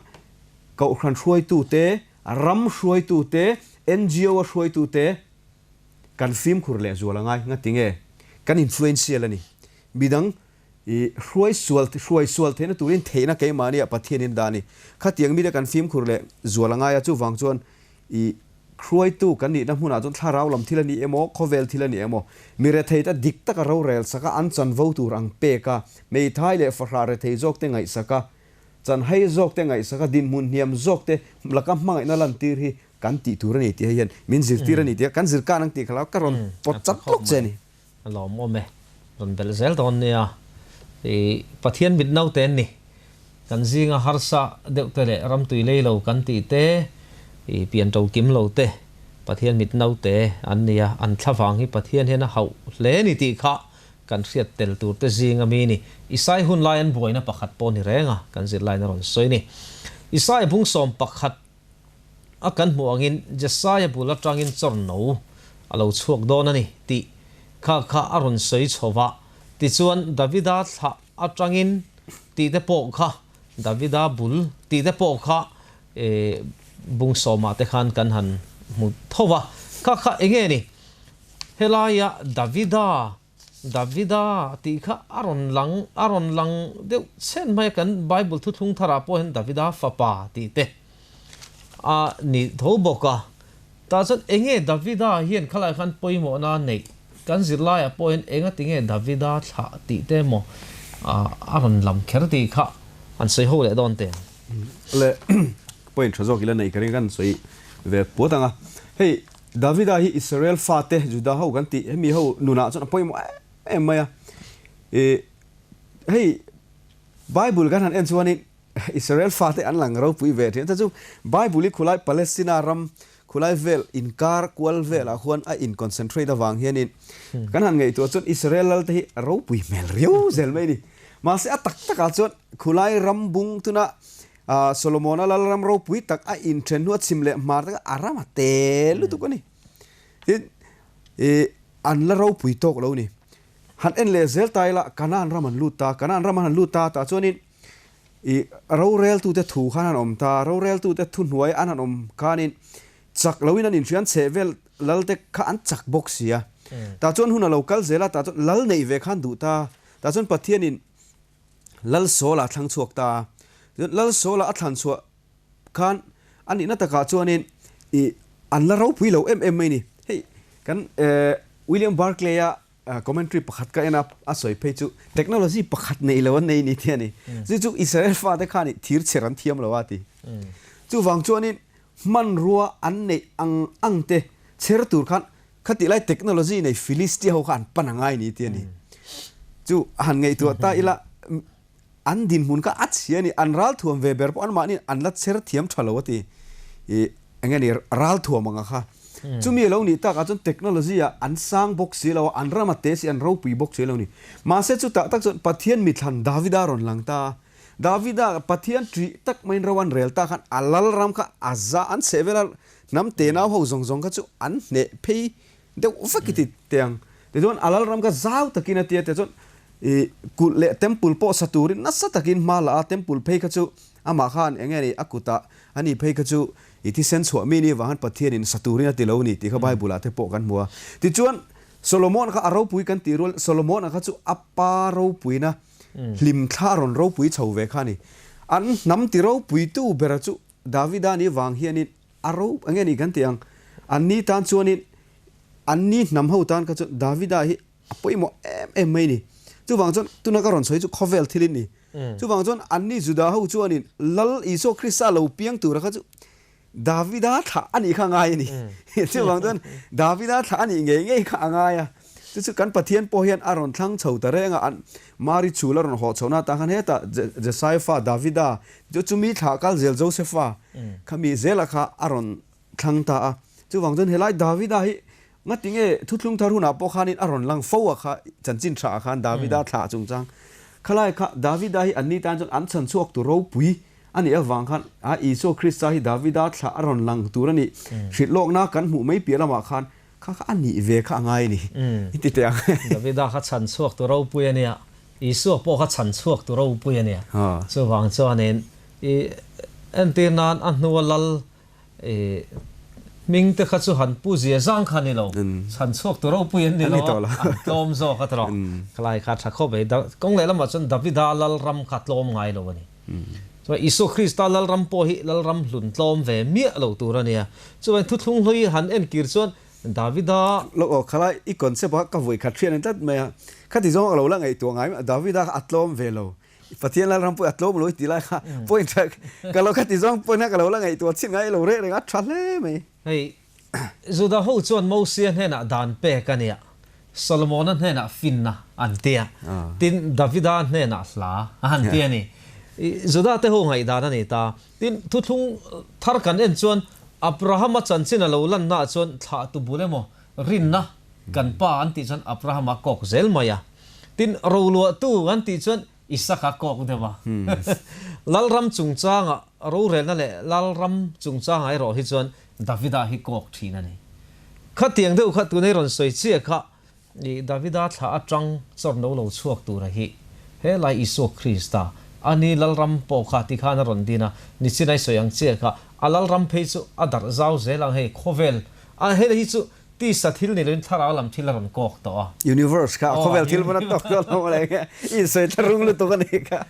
Kohhran hruaitute, ram hruaitute, NGO a hruaitute kan fimkhur lehzual a ngai. Ngatinge? Kan influential a ni. Midang I hruai sual hruai sual theihna turin theihna keimahni ah Pathianin dah a ni. Khatiang mite kan fimkhur leh zual a ngai a, chuvang chuan i hruaitu kan nihna hmunah chuan thlarau lam thil a ni emaw, khawvel thil a ni emaw, mi retheite dik taka rorel sak a, an chanvo tur ang pek a, hmeithai leh fahrah rethei zawkte ngaihsak a, chanhai zawkte ngaihsak a, dinhmun hniam zawkte laka hmangaihna lantir hi kan tih tur a ni tih hei hian min zirtir a ni tih a kan zirkan ang tih kha lo ka rawn pawt chat lawk che a ni. A lawmawm e. Rawn belh zel dawn nia. I Pathian mit naute an ni. Kan zinga harsa deuh te leh ramtui lei lo kan tih te, i pian to kim lo te Pathian mit naute an ni a, an thlavang hi Pathian hian a hauh hle ni tih kha kan hriat tel tur te zinga mi ni. Isai hun lai an buaina pakhat pawh ni reng a, kan zirlain a rawn sawi ni. Isai bungsawm pakhat. A kan hmuh angin Jesaia bul atangin chawrno a lo chhuak dawn a ni tih kha kha a rawn sawi chho va. Tichuan Davida thlah atangin tih te pawh kha Davida bul tih te pawh kha bung sawmah te khan kan han hmu tho va. Kha kha enge ni? Helaia Davida Davida tih kha a rawn lang a rawn lang deuh chhen mai a, kan Bible thuthlung tharah pawh hian Davida fapa tih te a ni tho bawk a. Tah chuan eng nge Davida hian khalai khan pawimawhna a neih? Kan zirlaiah pawh hian enga ti nge Davida thlah tih te emaw a rawn lam kher tih kha han sawi ho leh dawn teh ang. Le point tha zawk ila neih ka ring kan sawi ve puat ang a. Hei Davida hi Israel fate, Juda ho kan tih hemi ho nunah chuan a pawimawh em em mai a. Ih hei Bible kan han en chuanin Israel fate an lang ropui ve thin. Chu chu Bible hi khulai Palestina ram khulai vel inkar kual velah khuan a in concentrate avang hianin kan han ngaihtuah chuan Israel lal te hi ropui hmel riau zel mai a ni. Mahse a tak takah chuan khulai ram bung tuna Solomona lalram ropui tak a inthen hnu a chhim leh hmar te kha a ram a te lutuk a ni. Tin, ih an la ropui tawk lo ni. Han en leh zel ta ila Kanaan ram an lut ta, Kanaan ram an han lut ta tah chuanin ih roreltute thu khan an awm ta, roreltute thuhnuai an han awm khanin chak loin an inhria, an chheh vel lal te kha an chak bawk si a. Tah chuan hun a lo kal zel a, tah chuan lal neih ve khan duh ta, tah chuan Pathianin Lal Saul-a thlang chhuak ta a. Chuan Lal Saul-a a thlan chhuah khan a nihna takah chuanin ih an la ropui lo em em mai ni. Hei kan William Barclay-a commentary pakhat ka en a, a sawi phei chu technology pakhat neih lo an nei ni tih a ni. Chu chu Israel fate khan ih thir chher an thiam lo a ti. Chuvang chuanin hmanrua an neih ang ang te chher tur khan Khatih lai technology nei Philistia ho kha an pan a ngai ni ti a ni. Chu han ngaihtuah ta ila an dinhmun kha a chhia a ni. An ralthuam ve ber pawh anmahni an la chher thiam tha lo a ti. Ih eng nge ni ralthuam anga kha. Chumi a lo nih takah chuan technology ah an sang bawk si lo a, an ram a te si, an ropui bawk si lo ni. Mahse chutah tak chuan Pathian mithlan Davida rawn lang ta a. Davida Pathian ṭih tak maiin ro an rel ta khan a lal ram kha a za an chheh vel a, hnam tenau ho zawng zawng kha chu an hneh phei deuh vek i ti teh ang. Tichuan a lal ram kha zau takin a ti a, tichuan ih kulh leh temple pawh sa turin nasa takin hma la a, temple phei kha chu amah khan eng nge ni a kutah a ni phei kha chu ih thisen chhuah mi ni avang khan Pathianin sa turin a ti lo ni tih kha Bible ah te pawh kan hmu a. Tichuan Solomon kha a ropui kan tih rual Solomon-a kha chu a pa ropuina Hlimthla a rawn ropui chho ve kha a ni. An hnam ti ropuitu bera chu Davida ni vang hianin a ro eng nge ni kan tih ang? An ni tan chuanin an ni hnam ho tan kha chuan Davida hi a pawimawh em em mai a ni. Chuvang chuan tuna ka rawn sawi chu khawvel thil in ni. Chuvang chuan an ni Juda ho chuanin Lal Isua Krista lo piang tura kha chu Davida thlah a nih kha a ngai a ni. Chuvang chuan Davida thlah a nih ngei ngei kha a ngai a. Chu chu kan Pathian pawh hian a rawn thlang chho ta reng a, an Mari chhul a rawn hawh chhohna atang khan hetah Jesai fa Davida chu chumi thlah kal zel Josefa kha mi zela kha a rawn thlang ta a. Chuvang chuan helai Davida hi ngatinge thuthlung thar hunah pawh khanin a rawn lang fo a kha chanchin tha ah khan Davida thlah chungchang khalai kha Davida hi anni tan chuan an chhan chhuak tu ropui A nih avang khan a Isua Krista hi Davida thlah a rawn lang tur a nih. Hrilh lawkna kan hmuh mai piah lamah khan kha kha a nih ve kha a ngai a ni. I ti teh ang. Davida kha chhan chhuak tu ropui a nia, Isua pawh kha chhan chhuak tu ropui a nia. Chuvang chuanin i entir nan a hnua lal I hming te kha chu han pu zia zang kha ni lo, chhan chhuak tu ropui an ni lo a, an tlawm zawk a tawh. Khalai kha tha khawp ei. Kawng leh lamah chuan Davida Lalram kha tlawm ngai lo a ni. Chuan Isua Krista Lalram pawh hi Lalram hlun tlawm ve miah lo tur a nia. Chuan thuthlung hlui han enkir chuan Davida. Lo aw, khalai i concept a ka vawi khat hriat a ni tlat mai a. Khati zawng a lo la ngaihtuah ngai mai a, Davida kha a tlawm ve lo. Pathian Lalram pawh a tlawm lo i ti lai kha point tha ka lo kha ti zawng point kha ka lo la ngaihtuah chin ngai lo reh reng a tha hle mai. Hei Juda ho chuan Mosia hnenah dan pek a nia, Solomona hnenah finna an ti a, tin Davida hnenah hla a han ti a ni. Juda te ho ngaihdan a ni ta. Tin thuthlung thar kan en chuan Abrahama chanchin a lo lannaah chuan thlahtu bul emaw rinna kan pa an tih chuan Abrahama kawk zel mai a. Tin, roluahtu an tih chuan Isaka kawk deuh a. Lalram chungchanga rorelna leh Lalram chungchanga erawh hi chuan Davida hi kawk thin a ni. Khatiang deuh kha tunei rawn sawi chiah kha i Davida thla atang chawrno lo chhuak tura hi helai Isua Krista a ni Lalram pawh kha tikhan a rawn din a, nichinai sawi ang chiah kha a Lalram phei chu a darh zau zel ang hei khawvel a hei hi chu Tisa thil ni loin thlarau lam thil a rawn kawk tawh a. Universe kha khawvel thil pawn a tawk tawh lo maw le nge i insawi tlarung lutuk a nih kha.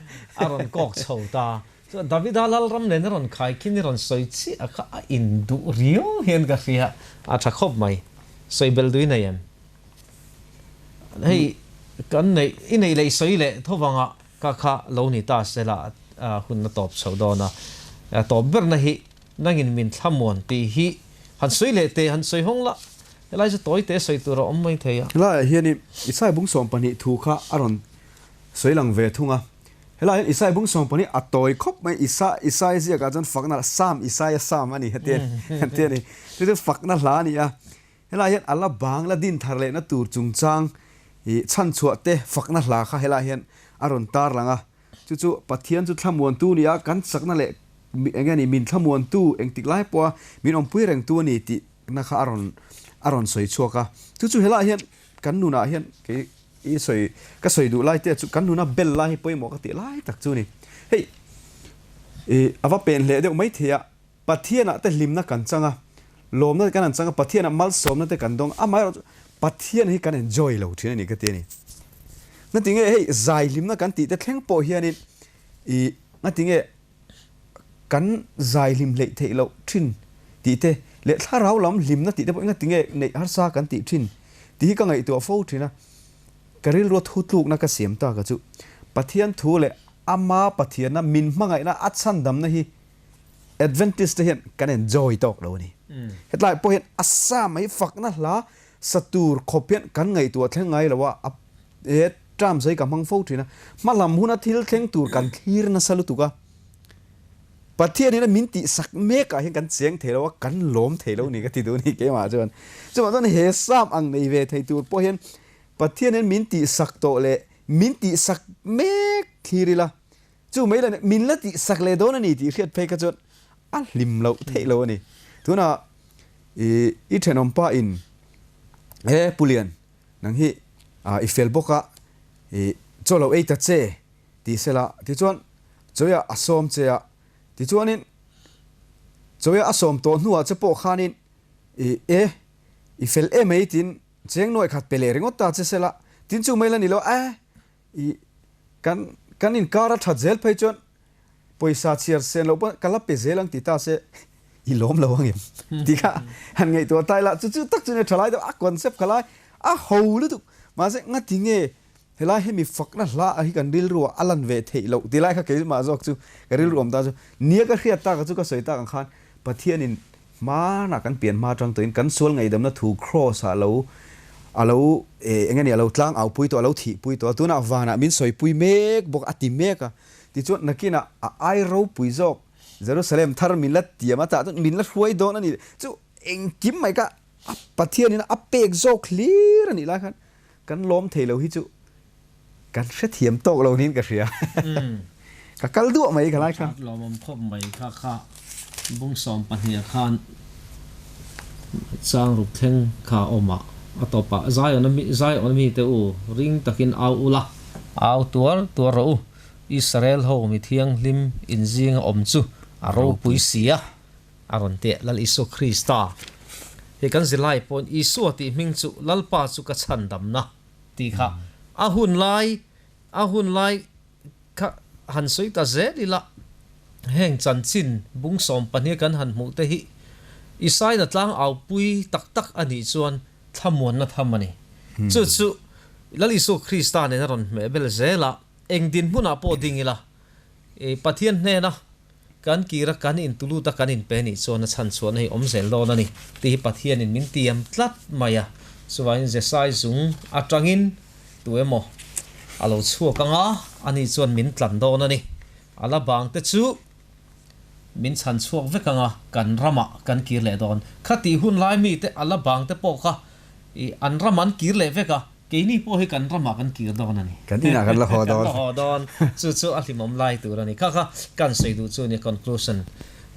A rawn kawk chho ta. Chuan Davida Lalram nen a rawn khai khin i rawn sawi chiah kha a induh riau hian ka hria. A tha khawp mai. Sawi belh duh i nei em? Hei kan neih i neih leh i sawi leh tho vanga ka kha lo ni ta sela hun a tawp chho dawn a. A tawp berna hi Nangin min thlamuan tih hi han sawi leh teh, han sawi hawng la, helai chu tawi te sawi tur a awm mai thei a. Helaiah hianin Isai bung 12 thu kha a rawn sawi lang ve thung a. Helaiah hian Isai bung 12 a tawi khawp mai, Isa, Isai ziakah chuan fakna, Psalm, Isaia Psalm a ni heti an ti a ni. Chu chu fakna hla a ni a. Helaiah hian a la bang la din thar lehna tur chungchang i chhanchhuah te fakna hla kha helaiah hian a rawn tar lang a. Chu chu Pathian chu thlamuantu ni a, kan chakna leh eng nge ni, min thlamuantu engtik lai pawha min awmpui rengtu a ni tihna kha a rawn a rawn sawi chhuak a. Chu chu helaiah hian kan nunah hian kei i sawi ka sawi duh lai te chu kan nuna bel lai hi pawimawh ka tih lai tak chu a ni. Hei i a va pen hleh deuh maithei a. Pathianah te hlimna kan chang a, lawmna te kan han chang a, Pathianah malsawmna te kan dawng a, amaherawh chu Pathian hi kan enjoy lo thin a ni ka ti a ni. Ngatinge hei zai hlimna kan tih te thleng pawh hianin ih ngatinge kan zai hlim hleih theih loh thin tih te leh thlarau lam hlimna tih te pawh ngatinge neih harsa kan tih thin tih hi ka ngaihtuah fo thin a, ka rilrua thu tlukna ka siam tak a chu Pathian thu leh ama Pathianna min hmangaihna a chhandamna hi Adventist te hian kan enjoy tawk lo a ni. Hetlai pawh hian a sa mai fakna hla sa tur khawp hian kan ngaihtuah thleng ngai lo a, a he terms hi ka hmang fo thin a, hma lam huna thil thleng tur kan thlir nasa lutuk a. Pathianin a min tihsak mekah hian kan cheng thei lo a, kan lawm thei lo ni ka ti duh a ni keimah chuan. Chuvang chuan he Psalm ang nei ve thei tur pawh hian Pathianin min tihsak tawh leh min tihsak mek thlir ila, chu mai la min la tihsak leh dawn a ni tih hriat phei kha chuan a hlim loh theih lo a ni. Tunah i i thenawm pa in he Pu Lian nang hi i fel bawk a i chaw lo ei ta che ti sela tichuan chawiah a sawm che a, tichuanin chawiah a sawm tawh hnuah che pawh khanin i e i fel em ei tiin cheng nuai khat pe leh ringawt ta che sela tin chu mai la ni lo e i kan kan inkar a that zel phei chuan pawisa chhiar sen loh pawn ka la pe zel ang ti ta se i lawm lo ang em tih kha han ngaihtuah ta ila chu chu tak chu nia tha lai deuh a concept kha lai a ho lutuk mahse ngati nge Helai hemi fakna hla ah hi kan rilru ah a lan ve theih loh ti lai kha keimah zawk chu ka rilru awm ta chu nia ka hriat tak ah chu ka sawi tak ang khan Pathianin hmanah kan pian hma atang tawhin kan sual ngaihdamna thu Kraws ah lo a lo eng enge a lo tlang au pui tawh a lo thih pui tawh a tunah vanah min sawi pui mek bawk a ti mek a tichuan nakinah a ai ropui zawk Jerusalem thar min la tiam a tah chuan min la hruai dawn a ni chu engkim mai kha a Pathianin a pek zawk hlir a nih lai khan Kan lawm thei lo hi chu kan hrethiam tawk lo niin ka hria. Ka kal duah mai ka lai kha. Lawmawm khawp mai kha kha bung 12 khan chang ruk thleng kha a awm a, a tawpah Zion a mi Zion a mite u ring takin au ula, au tuar tuar rawh u, Israel ho mi thianghlim inzinga awm chu a ropui si a. A rawn teh Lal Isua Krista. Hei kan zirlai pawhin Isua tih hming chu Lalpa chu ka chhandamna tih kha a hun lai a hun lai kha han sawi ta zel ila heng chanchin bung 12 kan han hmuh te hi Isaina tlang aupui tak tak a nih chuan thlamuanna tham a ni. Chu chu Lal Isua Krista nen a rawn hmeh bel zel a, eng dinhmunah pawh ding ila Pathian hnena Kan kir a, kan intulut a, kan inpe nih chuan a chhan chhuahna hi awm zel dawn a ni tih hi Pathianin min tiam tlat mai a. Chuvangin Jesai zung atangin tu emaw a lo chhuak ang a, ani chuan min tlan dawn a ni. A la bang te chu min chhan chhuak vek ang a, kan ramah kan kir leh dawn. Khatih hun lai mite a la bang te pawh kha an ram an kir leh vek a. Keini pawh hi kan ramah kan kir dawn a ni. Kan inah kan la haw dawn. Kan la haw dawn. Chu chu a hlimawm lai tur a ni. Kha kha kan sawi duh chu a ni conclusion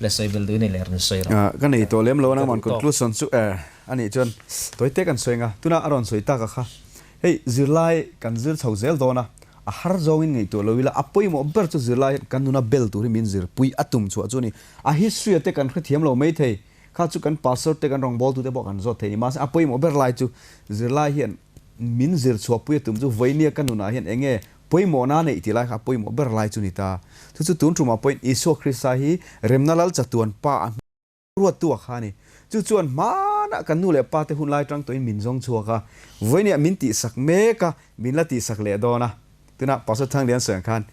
leh sawi bel duh i nei leh rawn sawi rawh. Ka nei tawh lem lo a nangman conclusion chu a nih chuan tawi te kan sawi ang a. Tuna a rawn sawi tak a kha hei zirlai kan zir chho zel dawn a, a har zawngin ngaihtuah lo ila a pawimawh ber chu zirlai hian kan nuna bel tur hi min zirpui a tum chhuah chu a ni. A history a te kan hrethiam lo maithei. Kha chu kan pastor te kan rawngbawltu te pawh kan zawt thei ni. Mahse a pawimawh ber lai chu zirlai hian min zir chhuahpui a tum chu vawinia ka nunah hian eng nge pawimawhna neih tih lai kha a pawimawh ber lai chu ni ta. Chu chu tun tumah pawhin Isua Krista hi remna lal chatuan pa a ruattu a kha a ni. Chu chuan hmanah kan nu leh pa te hun lai tang tawhin min zawng chhuak a, vawinia min tihsak mek a, min la tihsak leh dawn a. Tunah Pastor Thanglian sawi ang khan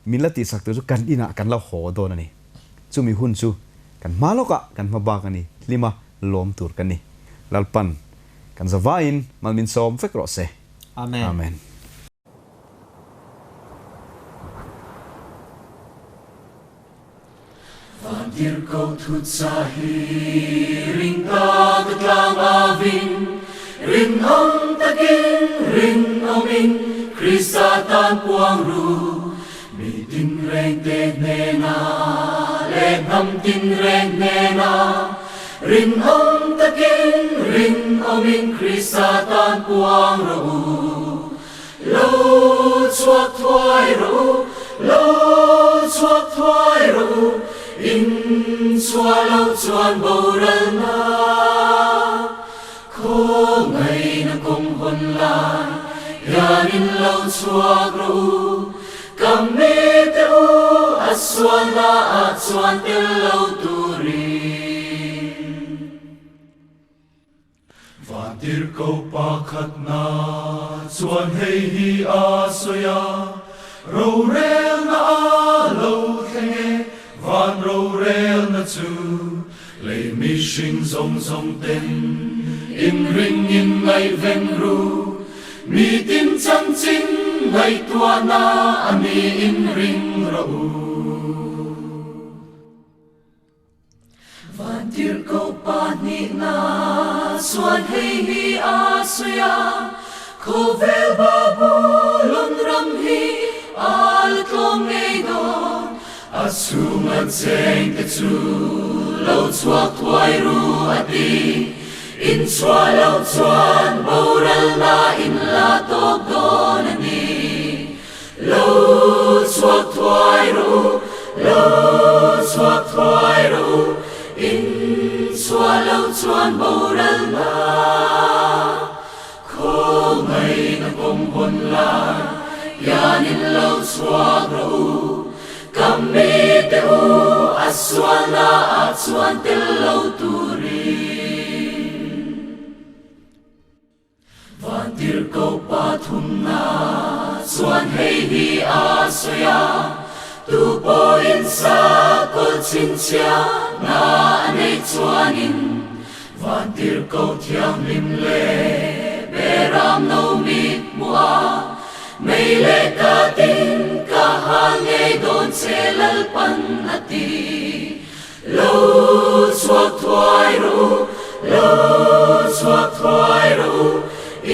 Min la tihsak tur chu kan inah kan la haw dawn a ni. Chumi hun chu kan hma lawkah kan hma bak a ni, hlima lawm tur kan ni. Lalpan kan zavaiin mal min sawm vek rawh se. Amen. Amen. Vantirhkoh thutsa hi ring ta ka tlang avin, rinawm takin rinawmin Krista tan puang ru. Mi tinreng te hnena leh hnam tinreng hnena, rinawm takin rinawmin Krista tan puang rawh u. Lo chhuak thuai rawh u, lo chhuak thuai rawh u, in chhuah loh chuan boralna khawngaihna kawng hawn lai hianin lo chhuak rawh u, ka mite u a sualna ah chuan tel lo turin. Vantirhkoh pakhatna chuan hei hi a sawi a, Rorelna a lo thleng e, van rorelna chu lei mihring zawng zawng ten inring in ngaihven ru, mi tin chanchin ngaihtuahna a ni inring rawh u. Vantirhkoh pahnihna chuan hei hi a sawi a, Khawvel Babulon ram hi a la tlawm ngei dawn, a chhunga chengte chu lo chhuak thuai ru a ti. Inchhuah loh chuan boralna in la tawk dawn a ni. Lo chhuak thuai rawh u, lo chhuak thuai rawh u, in chhuah loh chuan boral na. Khawngaihna kawng hawn lai hian in lo chhuak rawh u, ka mite u a sualna ah chuan tel lo turin. Vantirhkoh pathumna chuan hei hi a sawi a, Tu pawhin sakawlh chhinchhiahna a neih chuanin Vantirhkoh thianghlim leh Beram no mit hmuh a, mei leh ka tin ka hal ngei dawn che Lalpan a ti. Lo chhuak thuai rawh u, lo chhuak thuai rawh u,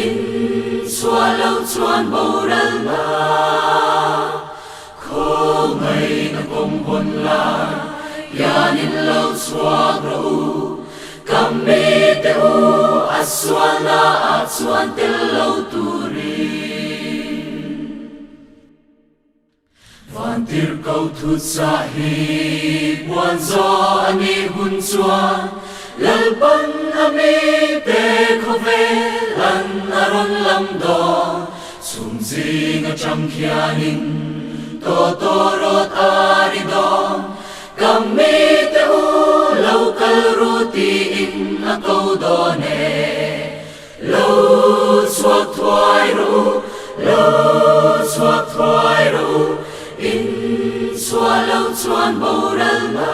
in chhuah lo chuan boral na. Khawngaihna kawng hawn lai hian in lo chhuak rawh u, ka mite u a sualna ah chuan tel lo turin. Vantirhkoh thutsa hi puan zawh a nih hun chuan Lalpan a mite khawvel an a rawn lam dawn. Chhum zing atang khianin tawtawrawt a ri dawn. Ka mite u lo kal ru tiin a ko dawn e. Lo chhuak thuai rawh u, lo chhuak thuai rawh u, in chhuah lo chuan boral na.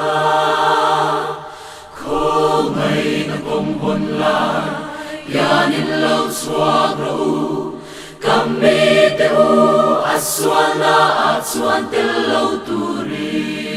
Khawngaihna kawng hawn lai hian in lo chhuak rawh u, ka mite u a sualna ah chuan tel lo turin.